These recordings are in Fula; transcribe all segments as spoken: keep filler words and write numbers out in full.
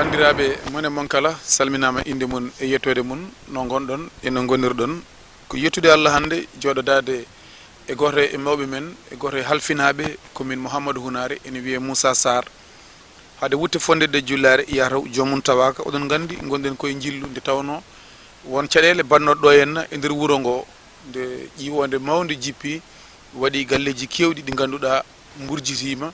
Banndiraaɓe, mon e mon kala salminaama innde mum e yettoode mum, no ngonɗon e no ngonirɗon. Ko yettude Allah hannde, jooɗodaade e gooto e mawɓe men, e gooto e halfinaaɓe commune Mouhamadou Hunaare, ene wiyee Moussa Sarr. Hade wutte fonnde ɗe jullaare yataw joomum tawaaka. Oɗon nganndi, ngonɗen koye njillu, nde tawnoo won caɗeele mbaɗnooɗe ɗo henna e nder wuro ngo, nde ƴiiwoonde mawnde jippii, waɗi galleeji keewɗi ɗi ngannduɗaa mburjitiima.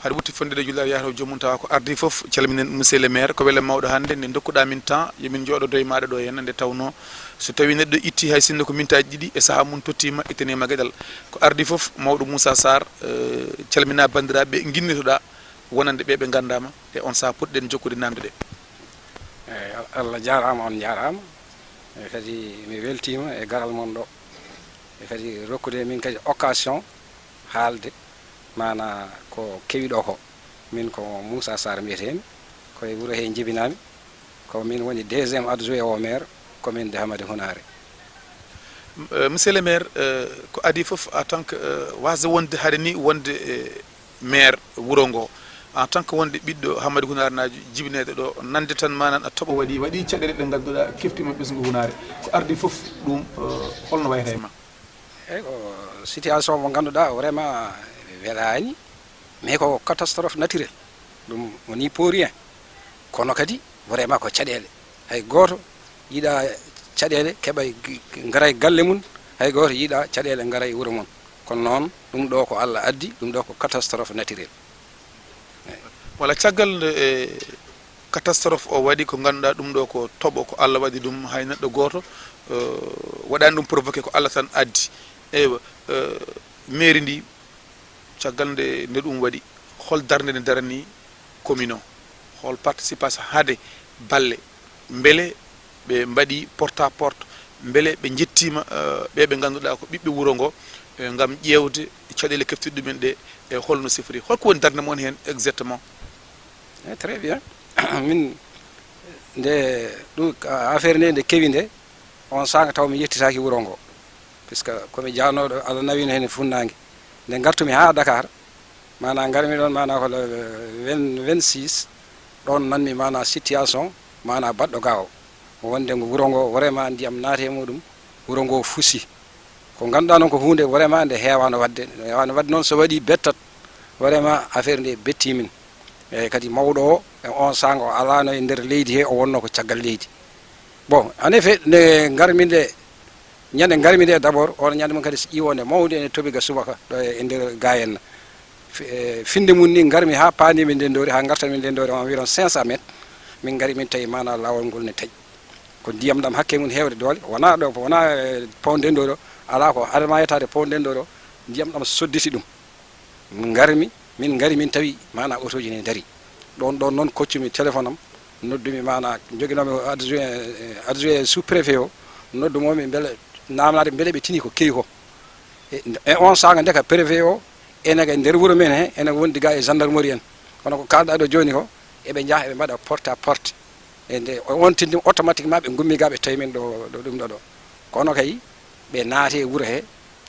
Hade wutte fonnde ɗe jullaare yataw joomum tawaaka. Ko ardii fof, calminen monsieur le maire, ko welle mawɗo hannde nde ndokkuɗaa min temps yo min njooɗodo e maaɗa ɗo henna, nde tawnoo so tawii neɗɗo ittii hay sinno ko mintaaji ɗiɗi e sahaa mum tottiima, ittaniima geɗal. Ko ardii fof, mawɗo Moussa Sarr, eh, calminaa banndiraaɓe ɓe nginnitoɗaa wonande ɓe ɓe nganndaama, e on sahaa potɗen jokkude naamnde ɗe. Eyi, Al- Allah jaaraama, on njaaraama. E kadi mi weltiima e garal mon ɗo. E kadi rokkude min kadi occasion haalde maanaa ko kewi ɗo ko. Min ko Moussa Sarr mbiyetee-mi, ko e wuro hee njibinaa-mi. Ko min woni deuxième adjoint au maire commune de Hamadi Hunaare. Euh, monsieur le maire, euh, ko adii fof, en tant que, euh, waasde wonde hade ni wonde, euh, maire wuro ngo, en tant que wonde ɓiɗɗo Hamadi Hunaare, na jibineede ɗo, nande tan manan a toɓo waɗi, waɗi caɗeele ɗe ngannduɗaa keftiima ɓesngu Hunaare. Ko ardii fof ɗum, euh, holno wayata e ma? Eyi, ko situation mo ngannduɗaa vraiment welaani, mais ko catastrophe naturelle, ɗum woni pour rien. Kono kadi vraiment ko caɗeele. Hay gooto yiɗaa caɗeele keɓa g- g- ngara e galle mum, hay gooto yiɗaa caɗeele ngara e wuro mum. Kono noon, ɗum ɗo ko Allah addi, ɗum ɗo ko catastrophe naturelle. Walla caggal nde, e, catastrophe o waɗi, ko ngannduɗaa ɗum ɗo ko toɓo, ko Allah waɗi ɗum, hay neɗɗo gooto, euh, waɗaani ɗum provoqué, ko Allah tan addi. Eywa, euh, mairie ndi, caggal nde, nde ɗum waɗi, hol darnde nde darani commune o? Hol participation hade balle? Mbele ɓe mbaɗi porte à porte? Mbele ɓe njettiima, euh, ɓe ɓe ngannduɗaa ko ɓiɓɓe wuro ngo, euh, ngam ƴeewde caɗeele keftirɗe ɗumen ɗe, e holno sifori? Holko woni darnde mon heen exactement? Eh, très bien. Min, nde ɗum, affaire nde, nde kewi nde, on saanga taw mi yettitaaki wuro ngo. Puisque ko mi jaanooɗo, Allah nawino heen e funnaange. Nde ngartumi haa Dakar, maanaa ngarmi ɗoon, maanaa ko le vingt, vingt-six, ɗoon nanmi maanaa situation, maanaa baɗɗo ga o. Wonde ngo wuro ngo, vraiment ndiyam naati e muɗum, wuro ngo fusi. Ko ngannduɗaa noon ko huunde vraiment nde heewaano waɗde. Nde heewaano waɗde noon, so waɗii bettat, vraiment affaire nde bettii min. Eeyi, kadi mawɗo o, e on saanga o alaano e nder leydi he, o wonno ko caggal leydi. Bon, en effet, nde ngarmi nde, ñande ngarmi nde d'abord, on ñande mum kadi ƴiiwoonde mawnde ene toɓi ga subaka ɗo e, e nder Gayenna. Fi- e, finde mum ni ngarmi haa paandimi Ndendoori, haa ngartanmi Ndendoori environ cinq cents mètres. Min ngari min tawi maanaa laawol ngol ne taƴi. Ko ndiyam ɗam hakke mum heewde doole, wonaa ɗo, wonaa, e, pont Ndendoori o, alaa ko adama yettaade pont Ndendoori o, ndiyam ɗam sodditi ɗum. Ngarmi, min ngari min tawi maanaa otooji ne ndarii. Ɗoon ɗoon noon koccumi téléphone am, noddumi maanaa joginoomi adjoint, adjoint sous préfet o, noddumoo mi mbele naamnaade mbele ɓe tini ko kewi ko. E, e on saanga ndeka préfet o ene ga e nder wuro men he, ene wondi ga e gendarmerie en. Kono ko kaalɗaa ɗo jooni ko, eɓe njaha eɓe mbaɗa porte à porte. E nde o on tindi automatiquement ɓe ngummi ga ɓe tawi min ɗo, ɗo ɗum ɗo ɗo. Kono kay ɓe naati e wuro he,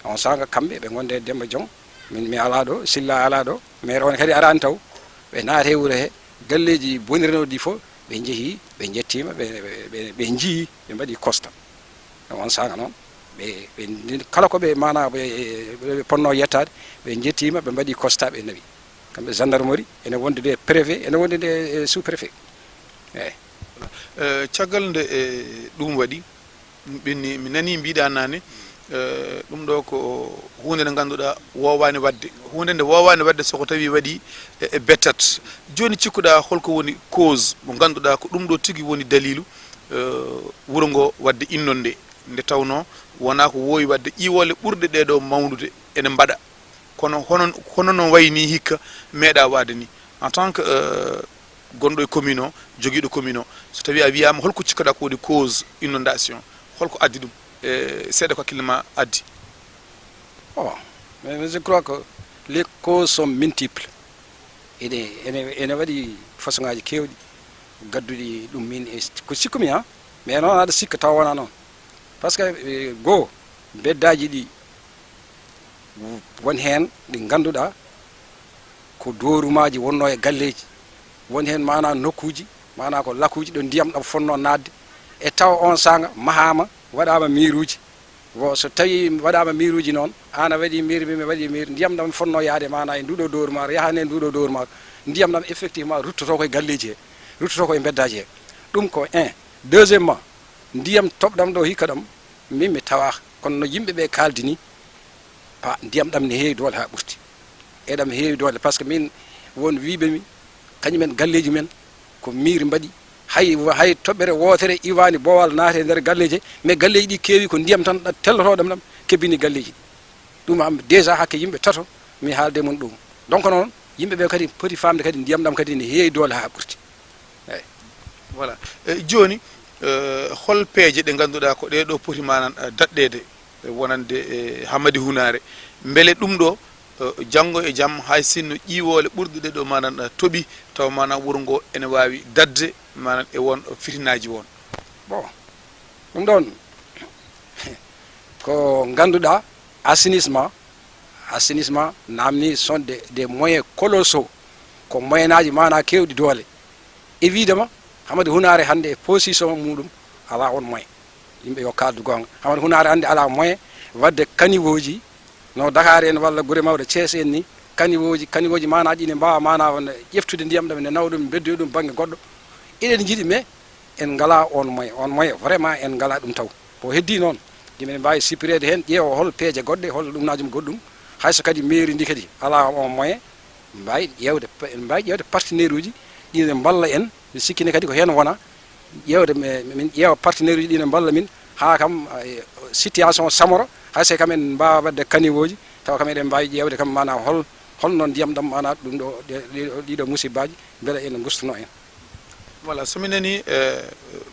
on saanga kamɓe ɓe ngonde e Demba Jong, min mi alaa ɗo, Silla alaa ɗo, maire on kadi araani taw. Ɓe naati e wuro he, galleeji boniranooɗi ɗi fof ɓe njehi, ɓe njettiima, ɓe, ɓe, ɓe, ɓe njii, ɓe mbaɗi constat. E on saanga noon, ɓe, ɓe, kala ko ɓe maanaa ɓe, ɓe, ɓe ponnoo yettaade, ɓe njettiima, ɓe mbaɗi constat, ɓe nawi. Kamɓe gendarmerie, ene wondude e préfet, ene wondude e sous préfet. Eeyi. Eh, caggal nde, eh, ɗum waɗi, ɓenni, mi nanii mbiɗa naane, eh, ɗum ɗo ko huunde nde ngannduɗaa woowaani waɗde. Huunde nde woowaani waɗde so ko tawii waɗi e, e bettat. Jooni cikkuɗaa holko woni cause mo ngannduɗaa ko ɗum ɗo tigi woni daliilu, eh, wuro ngo waɗde innon nde, nde tawnoo wonaa ko woowi waɗde ƴiiwoole ɓurɗe ɗee ɗo mawndude ene mbaɗa? Kono hono, hono no wayi nii hikka meeɗaa waɗde nii, en tant que, euh, gonɗo e commune o, jogiiɗo commune o, so tawii a wiyaama holko cikkaɗaa ko woni cause inondation, holko addi ɗum? E seeɗa ko hakkille ma addi. Bon, mais je crois que les causes sont multiples. Ene, ene, ene waɗi façon ngaaji keewɗi gadduɗi ɗum min e ko sikkumi ha. Mais noon aɗa sikka taw wonaa noon. Parce que, eh, goo, beddaaji ɗi won heen ɗi ngannduɗaa ko doorumaaji wonnoo e galleeji. Won heen maanaa nokkuuji Maanaa ko lakuuji ɗo ndiyam ɗam fotnoo naatde, e tawa oon saanga mahaama, waɗaama miiruuji. Bon, so tawii waɗaama miiruuji noon, aan a waɗii miir, miin mi waɗii miir, ndiyam ɗam fotnoo yahde maanaa e nduuɗoo dowru maaro, yahani e nduuɗoo dowru maaro, ndiyam ɗam effectivement ruttotoo ko e galleeji he, ruttotoo ko e mbeddaaji he. Ɗum ko un. Deuxièmement, ndiyam toɓɗam ɗo hikka ɗam, miin mi tawaaka. Kono no yimɓe ɓe kaaldi nii, pa, ndiyam ɗam ne heewi doole haa ɓurti. Eɗam heewi doole, par ce que miin won wiyɓe mi, kañum en galleeji men ko miir mbaɗi. Hay, hay toɓɓere wootere iwaani boowal naati e nder galleeji, mais galleeji ɗi keewi ko ndiyam tan ɗa-, tellotoo ɗam ɗam kebbini galleeji ɗi. Ɗum am déjà hakke yimɓe tato, mi haalde mum ɗum. Donc noon, yimɓe ɓe kadi poti faamde kadi ndiyam ɗam kadi ne heewi doole haa ɓurti. Eeyi. Voilà. E, jooni, e, hol peeje ɗe ngannduɗaa ko ɗee ɗoo poti manan, e, daɗɗeede, e, wonande, e, Hamadi Hunaare? Mbele ɗum ɗoo, e, janngo e jam, hay sinno ƴiiwoole ɓurɗe ɗee ɗoo manan, e, toɓi, tawa manan wuro ngoo ene waawi daɗde manan e won fitinaaji won? Bon, ɗum ɗoon ko ngannduɗaa, assainissement, assainissement naamnii sont des, des moyens colossaux, ko moyenaaji maanaa keewɗi doole. Évidemment, Hamadi Hunaare hannde e position muɗum alaa oon moyen. Yimɓe yo kaaldu goonga. Hamadi Hunaare hannde alaa moyen waɗde kaniwooji no Dakar en walla gure mawɗe Thiès en ni, kaniwooji, kaniwooji maanaa ɗi ne mbaawa maanaa on ƴeftude ndiyam ɗam ne nawa ɗum, mbeddoya ɗum bannge goɗɗo. Eɗen njiɗi, mais en ngalaa oon moyen. Oon moyen vraiment en ngalaa ɗum taw. Ko heddii noon, yimɓe ne mbaawi sippireede heen, ƴeewa hol peeje goɗɗe, hol ɗumnaaji goɗɗum. Hay so kadi mairie ndi kadi alaa oon moyen, mbaawi ƴeewde, en mbaawi ƴeewde partenaire uji ɗi ne mballa en. Mi sikki ne kadi ko heen wona, ƴeewde, min ƴeewa partenaire uji ɗi ne mballa min haa kam, eh, situation samoro, hay so kam en mbaawa waɗde kaniwooji, tawa kam eɗen mbaawi ƴeewde kam maanaa hol, hol noon ndiyam ɗam maanaa ɗum ɗo, ɗe-, ɗiɗo, ɗiɗo musibbaaji, mbele ene ngustuno en. Voilà, so mi nanii, eh,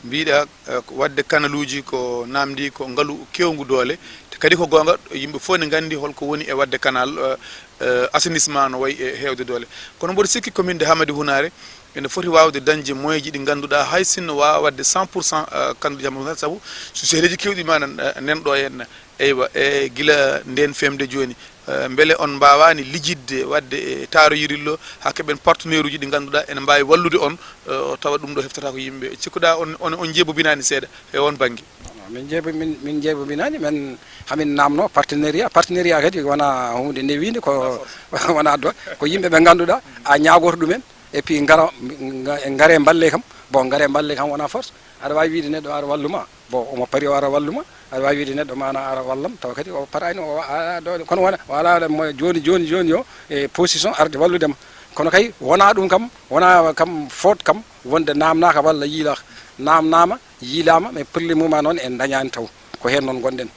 mbiɗa, eh, ko waɗde kanaluuji ko naamndii ko ngalu keewngu doole, te kadi ko goonga, yimɓe fof ne nganndi hol ko woni e waɗde kanal, eh, eh, assainissement no wayi e heewde doole. Kono mboɗo sikki commune de Hamadi Hunaare ene foti waawde dañde moyen ji ɗi ngannduɗaa hay sinno waawa waɗde cent pour cent, eh, kanaluuji Hamadi Hunaare, sabu so seedeeji keewɗi ma nan, eh, nen ɗo en, eywa, e gila ndeen feemde jooni, eh, mbele on mbaawaani lijjitde waɗde e taaro yirillo haa keɓen partenaire uji ɗi ngannduɗaa ene mbaawi wallude on, eh, tawa ɗum ɗo heftata ko yimɓe cikkuɗaa on, on, on njeebobinaani seeɗa e oon bannge? Non, min njeebo-, min, min njeebobinaani, men hamin naamno partenariat. Partenariat kadi wonaa huunde newiinde, ko wonaa do, ko yimɓe ɓe ngannduɗaa a ñaagoto ɗumen, et puis ngara, nga-, ngare mballe kam. Bon, ngare mballe kam wonaa force. Aɗa waawi wiide neɗɗo ara walluma. Bon, omo pari o ara walluma. Aɗa waawi wiide neɗɗo maanaa ara wallam, tawa kadi o paraani, o wa-, alaa doole. Kono wona, o alaa mo jooni, jooni, jooni o e position arde walludema. Kono kay, wonaa ɗum kam, wonaa kam foot kam, wonde naamnaaka walla yiilaaka. Naamnaama, yiilaama, mais problème mum a noon en ndañaani taw. Ko heen noon ngonɗen.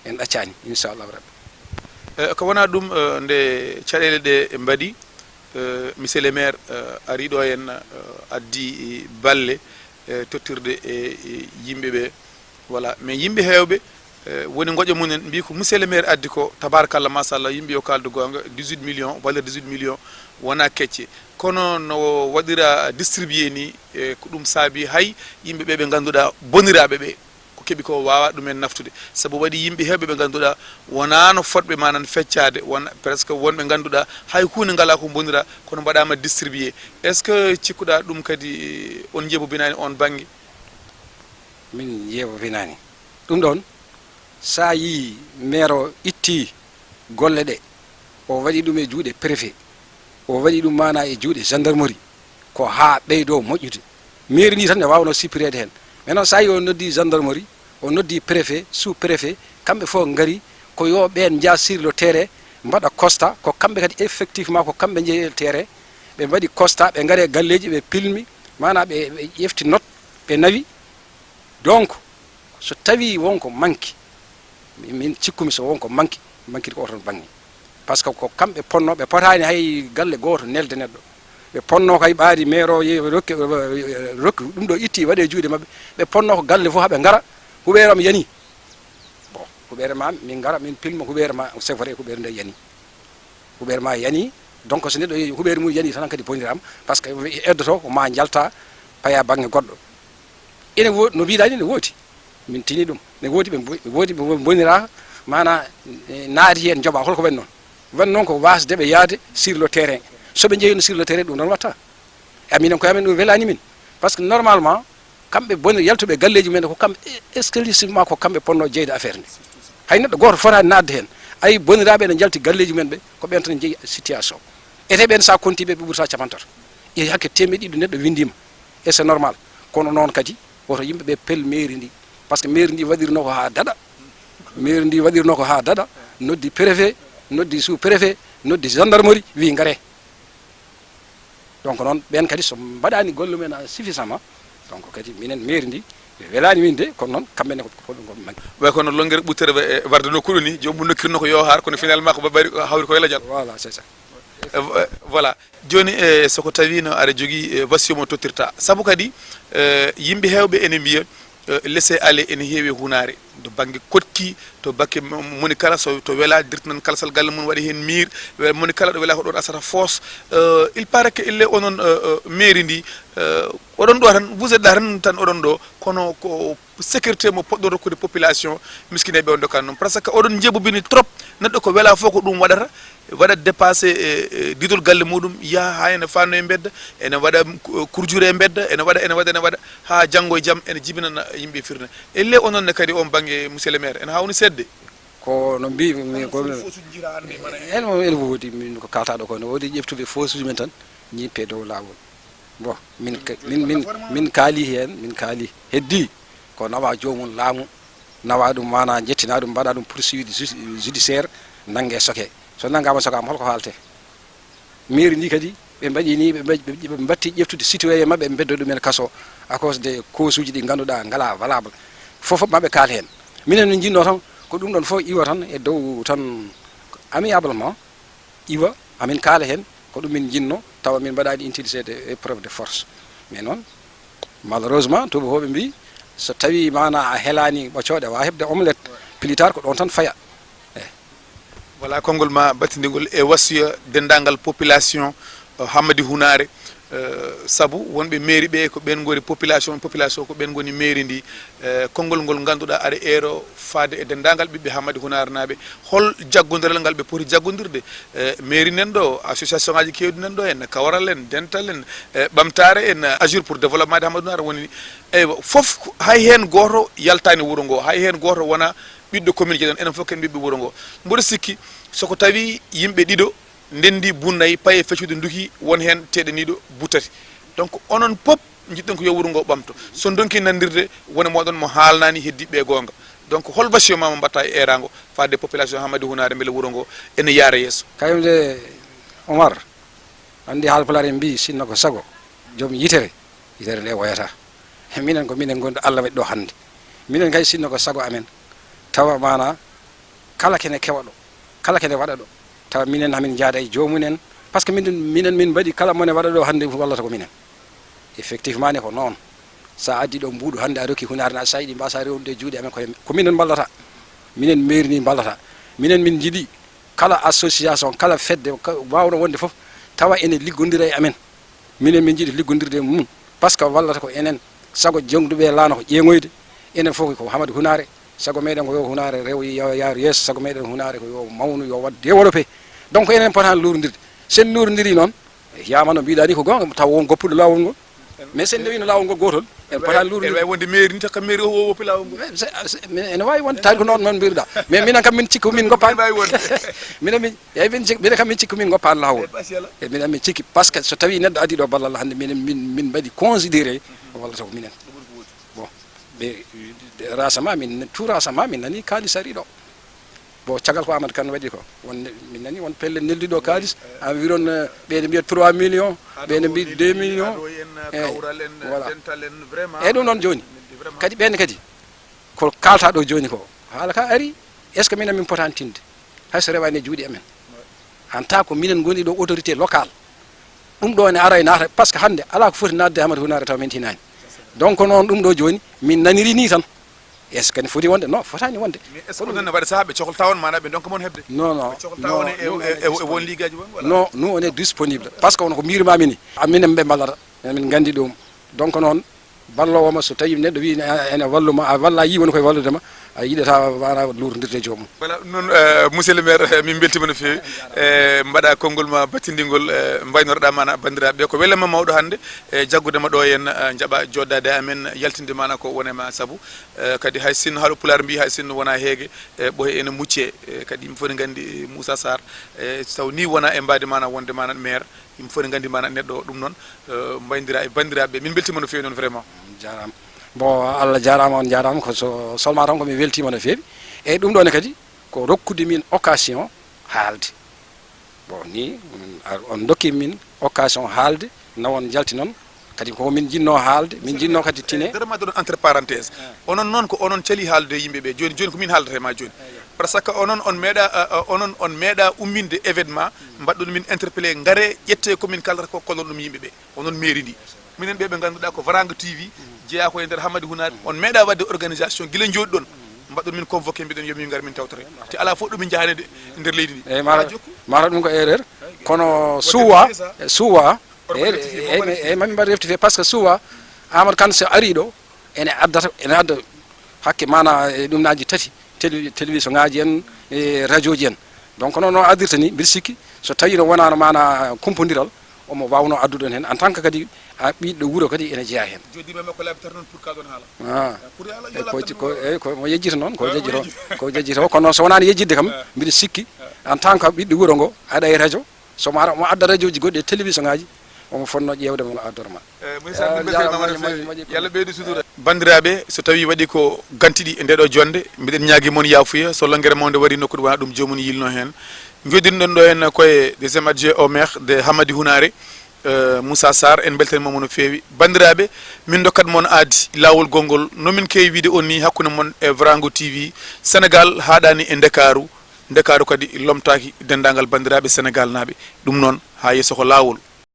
En ɗaccaani, inchallahu rabbi. Eh, ko wonaa ɗum, eh, nde caɗeele ɗe mbaɗi, eh, monsieur le maire, eh, ari ɗo en, eh, addi balle, eh, tottirde e, e yimɓe ɓe. Voilà, mais yimɓe heewɓe, eh, woni ngoƴa mumen, mbi ko monsieur le maire addi ko, tabarakalla, machallah, yimɓe yo kaaldu goonga, dix-huit millions, valeur dix-huit millions, wonaa kecce. Kono no waɗira distribué ni, eh, ko ɗum saabi hay yimɓe ɓe ɓe ngannduɗaa boniraaɓe ɓe, ko keɓi ko waawaa ɗumen naftude. Sabu waɗi yimɓe heewɓe ɓe ngannduɗaa wonaano fotɓe manan feccaade, won presque wonɓe ngannduɗaa hay huunde ngalaa ko mboniraa, kono mbaɗaama distribué. Est-ce que cikkuɗaa ɗum kadi, eh, on njeebobinaani oon bannge? Min njeebobinaani. Ɗum ɗoon, so a yii maire o ittii golle ɗe, o waɗi ɗum e juuɗe préfet, o waɗi ɗum maanaa e juuɗe gendarmerie, ko haa ɓeydoo moƴƴude. Mairie ndi tan ne waawnoo sippireede heen. Mais noon, so a yii o noddii gendarmerie, o noddii préfet, sous-préfet, kamɓe fof ngari, ko yo ɓeen njah sur le terrain, mbaɗa constat, ko kamɓe kadi effectivement, ko kamɓe njehi e terrain, ɓe mbaɗi constat, ɓe ngari e galleeji, ɓe pilmi, maanaa ɓe, ɓe ƴefti note, ɓe nawi. Donc, so tawii won ko manki, min, min cikkumi so won ko manki, mankiri ko oton bannge. Par ce que ko kamɓe ponnoo, ɓe potaani hay galle gooto nelde neɗɗo. Ɓe ponnoo kay ɓaadi maire o yehi rokki, rokki ɗum ɗo itti waɗe juuɗe maɓɓe. Ɓe ponnoo ko galle fof haa ɓe ngara, huɓeere am yanii. Bon, huɓeere ma min ngara, min pilma huɓeere ma, c'est vrai, huɓeere nde yanii. Huɓeere ma yanii, donc so neɗɗo yehi huɓeere mum yanii tan kadi boniraama, par ce que eddoto ko ma njalta paya bannge goɗɗo. Ene woodi, no mbiɗa ni, ne woodi. Min tini ɗum. Ne woodi ɓe mbo-, woodi ɓe mboniraaka, maanaa, eh, naati heen njoɓa. Holko waɗi noon? Waɗi noon ko waasde ɓe yahde sur le terrain. So ɓe njehino sur le terrain, ɗum ɗoon waɗta. E minen koye amen ɗum welaani min. Parce que normalement, kamɓe boni yaltuɓe galleeji mumen, ko kamɓe exclusivement ko kamɓe ponno jeyde affaire nde. Hay neɗɗo gooto fotaani naatde heen. Ay, boniraaɓe ene njalti galleeji mumen ɓe, ko ɓeen tan njeyi situation. Ete ɓeen, so a kontii ɓe, ɓe ɓurta capantato. E hakke teemeɗɗe ɗiɗi neɗɗo winndiima. Et c'est normal. Kono noon kadi, woto yimɓe ɓe pel mairie ndi. Parce que mairie ndi waɗirnoo ko haa daɗa. Mairie ndi waɗirnoo ko haa daɗa. Noddi préfet, noddi sous-préfet, noddi gendarmerie, wi ngaree. Donc noon, ɓeen kadi so mbaɗaani golle mumen suffisamment, donc kadi minen mairie ndi, ɓe welaani min de, kono noon, kamɓe ne ko, ko, ko ɓe mbaɗi. Way kono longere ɓuttere wa-, e warde nokku ɗo ni, joomum nokkirno ko yo haar, kono finalement ko ɓe mbaɗi, hawri ko e lajal. Voilà, c'est ça. E, vo-, e, voilà. Jooni, e, so ko tawi no aɗa jogii, e, wasiyo mo tottirta. Sabu kadi, e, yimɓe heewɓe ene mbiya, e, laisser aller ene heewi e hunaare. To bannge koɗki, to bakke mo-, moni kala, so to wela, dirtinan kalsal galle mum, waɗi heen miir, we-, moni kala ɗo wela ko ɗon asata foos. Euh, il paraît que ille onon, euh, euh, mairie ndi, euh, oɗon ɗo tan, vous êtes là tan, tan oɗon ɗo, kono ko sécurité mo poɗɗo rokkude population miskineeɓe on dokan ɗum. Parce que oɗon njeɓubini trop, neɗɗo ko wela fof ko ɗum waɗata, waɗa dépassé e, e didol galle muɗum, yaha ha ene fanno e mbedda, ene waɗa ku-, kurjure e mbedda, ene waɗa, ene waɗa, ene waɗa, ha janngo e jam ene jibinana yimɓe firna. Elle onon ne kadi on bannge, monsieur le maire, ene hawni seeɗa de. Ko no mbi-, mi, ko, fof so jira hannde, mana en mo, ene woodi, min ko kaltaɗo ko, ne woodi ƴeftuɓe fof suji men tan, ñippe dow laawol. Bon, min ka-, min, min, min kaali heen, min kaali. Heddi ko nawa joomum laamu, nawa ɗum, mana jettina ɗum, mbaɗa ɗum poursuite ju-, judiciaire, nannge soke. So nanngaama sokaama, holko haalte? Mairie ndi kadi, ɓe mbaɗi ni, ɓe mbaɗi, ɓe, ɓe mbatti ƴeftude citoyen maɓɓe, ɓe mbedda ɗumen kaso, à cause de causuji ɗi ngannduɗaa ngalaa valable. Fof, fof maɓe kaal heen. Minen min njinnoo tan, ko ɗum ɗon fof iwa tan e dow tan, amiablement, iwa, amin kaala heen, ko ɗum min njinnoo, tawa min mbaɗaani utiliser de épreuve de force. Mais noon, malheureusement, tuubakooɓe mbii, so tawii mana a helaani ɓoccooɗe, a waawaa heɓde omelette, plus tard ko ɗoon tan faya. Eh. Voilà, konngol ma battindigol e wasiya denndaangal population, eh, Hammadi Hunaare, eh, sabu wonɓe mairie ɓe ko ɓeen ngoni population, population ko ɓeen ngoni mairie ndi. Eh, konngol ngol ngannduɗaa aɗa eero faade e denndaangal ɓiɓɓe Hammadi Hunaare naaɓe, hol jaggondiral ngal ɓe poti jaggondirde? Eh, mairie nan ɗo, association ngaji keewɗi nan ɗo, en Kawral en, Dental en, eh, Ɓamtaare en, Agir pour Développement de Hammadi Hunaare woni ni. Eywa, fof hay heen gooto yaltaani wuro ngo, hay heen gooto wona ɓiɗɗo commune Guédé, enen fof ken ɓiɓɓe wuro ngo. Mboɗo sikki, so ko tawi yimɓe ɗiɗo ndenndi bunnay, paye feccude nduki, won heen teɗaniiɗo buttati. Donc, onon pop njiɗɗon ko yo wuro ngo ɓamto. So ndonki nanndirde, woni mooɗon mo haalnaani heddiiɓe goonga. Donc, hol wasiya ma mo mbaɗta e eeraango, faade population Hammadi Hunaare, mbele wuro ngo ene yaara yeeso? Kañum de, Omar, anndi Haalpulaar en mbii, sinno ko sago, joom yitere, yitere nde woyata. Minen ko minen ngonɗo Allah waɗi ɗo hannde. Minen kay sinno ko sago amen, tawa mana kala kene kewa ɗo, kala kene waɗa ɗo, tawa minen hamin njaada e joomumen. Parce que minen, minen min mbaɗi kala mone waɗa ɗo hannde wallata ko minen. Effectivement ne ko noon. Sa addi ɗo mbuuɗu hannde a rokki hunaare na, sa yiɗi mbasa rewnude e juuɗe amen, koye ko minen mballata. Minen mairie ni mballata. Minen min njiɗi kala association, kala fedde, ka-, wawno wonde fof, tawa ene liggondira e amen. Minen min njiɗi liggondirde e mum, parce que wallata ko enen, sago jongduɓe laana ko ƴeeŋoyde, enen fof ko Hammadi Hunaare, sago meɗen ko yo Hunaare rew, yo yaaru yeeso, sago meɗen Hunaare ko yo mawnu, yo waɗ développé. Donc enen potaani luurndirde. Sen luurndiri noon, yama no mbiɗa ni ko goonga, taw won goppuɗo laawol ngol. Mais sen ndewino laawol ngol gootol, en potaani luurndirde. Ene wawi wonde mairie ni, takka mairie o, o woppi laawol ngol. Mais c'est, c'est, mais ene wawi wonde tawi ko noon, noon mbiruɗa. Mais minen kam min cikku min goppaani. Ene wawi wonde. Minen min Eyyi, min cik-, minen kam min cikku min goppaani laawol. E minen min cikki, parce que so tawi neɗɗo addi ɗo ballal hannde, minen min, min mbaɗi considéré, wallata ko minen. Bon, ɓe, rasama, min, tout rasama, min nani kaalis ari ɗo. Bon, caggal ko Amadou Kane waɗi ko, won, min nani won pelle neldi ɗo kaalis, environ, eh, ɓe ne mbiya trois millions, ɓe ne mbiya deux millions. Eyyi, voilà. Eyyi, ɗum noon jooni. Kadi ɓen kadi, ko kalta ɗo jooni ko, haala ka ari, est-ce que minen min potaani tinde? Hay so rewaani e juuɗe amen. En tant que minen ngoni ɗo autorité locale. Ɗum ɗo ene ara e naata, parce que hannde alaa ko foti naatde e Hammadi Hunaare tawa min tinaani. Donc noon ɗum ɗo jooni, min naniri ni tan. Est-ce que ne foti wonde? Non, fotaani wonde. Mais est-ce que onon ne waɗa sahaa ɓe cohlta on, maanaa ɓe ndonka mon heɓde? Non, non. Ɓe cohlta on e, e, e, e won liggaaji won, voilà. Non, nous on est disponible. Parce que on ko mbirmami ni. Minen ɓe mballata. Minen nganndi ɗum. Donc noon, balloowo ma, so tawi neɗɗo wi ene, ene walluma, a walla, a yi woni koye wallude ma, A yiɗata mana lurdirde joomum. Voilà, ɗum noon, eh, monsieur le maire, eh, min mbeltima no feewi. Eh, mbaɗa konngol ma battindingol, eh, mbaynorɗa mana banndiraaɓe ɓe. Ko welema mawɗo hannde, eh, jaggude ma ɗo en, eh, njaɓa joddade e amen, yaltinde mana ko wone ma sabu. Eh, kadi hay sinno haɗo pulaar mbi, hay sinno wona heege, eh, ɓoye ene mucce. Eh, kadi yimɓe fof ne nganndi, eh, Moussa Sarr. Eh, taw ni wona e mbaadi mana wonde mana maire. Yimɓe fof ne nganndi mana neɗɗo o. Ɗum noon, eh, mbayndira e banndiraaɓe ɓe. Min mbeltima no feewi noon vraiment. Jarama. Bon, Allah jarama, on jarama. Ko so, seulement tan ko mi weltima no feewi. Eyyi, ɗum ɗo ne kadi ko rokkude min occasion haalde. Bon, ni, mm, ar-, on dokki min occasion haalde, nawon jalti noon. Kadi ko min jinno haalde, min jinno kadi tine. Dara ma ɗon entre parenthèse. Onon noon ko onon cali haalde e yimɓe ɓe. Joni, joni ko min haaldata e ma joni. Par ce que onon on meeɗa, eh, eh, onon on meeɗa umminde événement, mbaɗɗon min interpellé, ngare ƴette ko min kaldata ko, kollon ɗum yimɓe ɓe. Onon mairie ndi. Minen ɓe ɓe ngannduɗaa ko Varanga T V, jeyaa ko e nder Hammadi Hunaare, on meeɗa waɗde organisation gila njooɗiɗon, mbaɗɗon min convoqué, mbiɗon yo min ngar min tawtore. Te alaa fof ɗo min njahani de e nder leydi ndi. Eyyi, mara, mara ɗum ko erreur. Kono suwa, suwa, eyyi, eyyi, mami mbaɗ refti fe, par ce que suwa, Amadou Kane so ari ɗo, ene addata, ene adda hakke mana e ɗum naji tati, télé-, télévision ngaji en, e radio ji en. Donc, noon no addirta ni, mbiɗa sikki, so tawi no wonano mana kumpondiral, omo wawno addude on hen, en tant que kadi a ɓiɗɗo wuuro kadi ene jeeya hen. Joddi men makko laabi tati noon pour ka ɗon haala. Ah. Pour haala yo eyyi, ko, laabi ko, tati eyyi, ko mo yejjita noon, ko ah, yejjita o, ko yejjita o. Kono so wonani yejjitde kam, ah, mbiɗa sikki, ah, en tant que ɓiɗɗo wuuro ngo, aɗa e radio, so ma mo adda radio ji goɗɗi e télévision ngaji, omo fonno ƴeewde mo addor ma. Eh, monsieur Sarr, min beltanima no feewi. Yalla ɓeydu sutura. Banndiraaɓe, so tawii waɗi ko ganti ɗi e ndeeɗo jonnde, mbiɗen ñaagi mon yaafuya. So lanngere mawnde warii nokkude, wonaa ɗum joomum yilno heen. Njoɗɗinɗen ɗo heen ko e deuxième adjoint au maire de Hammadi Hunaare, eh, Moussa Sarr, en mbeltaniima mo no feewi. Banndiraaɓe, min ndokkat mon aadi laawol gonngol, no min keewi wiyde on nii, hakkunde mon e Vrango T V. Senegaal haaɗaani e Ndakaaru, Ndakaaru kadi lomtaaki denndaangal banndiraaɓe Senegaalnaaɓe. Ɗum noon, haa yeeso ko laawol.